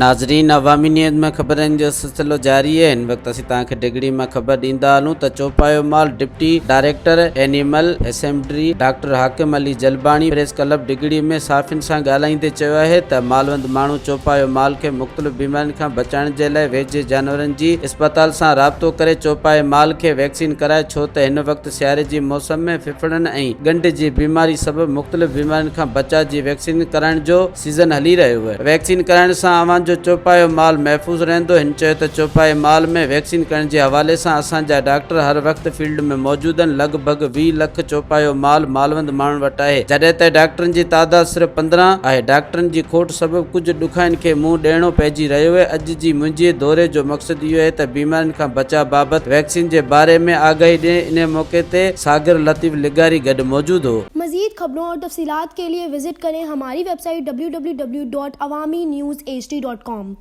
ناظرين عوامي نيوز ۾ خبرن جو سلسلو جاري آهي هن وقت اسين توهان کي ڊگهڙي مان خبر ڏيندا هلون ته چوپايو مال deputy director animal husbandry doctor Hakim Ali Jalbani press club Dighri ۾ صحافين سان ڳالهائيندي چيو آهي ته مالوند ماڻهو چوپايو مال کي مختلف بيمارين کان بچائڻ جي لاء ويجهي جانورن جي اسپتال سان رابطو ڪري چوپائي مال کي ويڪسين ڪرائي ڇو ته هن وقت سياري جي موسم ۾ ڦڦڙن ۽ ڳنڍ جي بيماري سبب مختلف بيمارين کان بچاء جي ويڪسين ڪرائڻ جو سيزن هلي رهيو آهي ويڪسين ڪرائڻ سان اوهان جو چوپايو مال محفوظ رهندو هن چيو ته چوپائي مال ۾ ويڪسين ڪرڻ جي حوالي سان اسان جا ڊاڪٽر هر وقت فيلڊ ۾ موجود آهن لڳ ڀڳ 20 لک چوپايو مال مالوند ماڻهن وٽ آهي جڏهن ته ڊاڪٽرن جي تعداد صرف 15 آهي ڊاڪٽرن جي کوٽ سبب ڪجهه ڏکائين کي منهن ڏيڻو پئجي رهيو آهي اڄ جي منهنجي دوري جو مقصد اهو آهي ته بيمارين کان بچاء بابت ويڪسين جي باري ۾ آگاهي ڏئي انهي موقعي تي ساگر لطيف لغاري گڏ موجود هو. مزيد خبرون اور تفصيلات کے لئے وزٽ ڪرين ھماري website W W W dot Awami news H D dot com.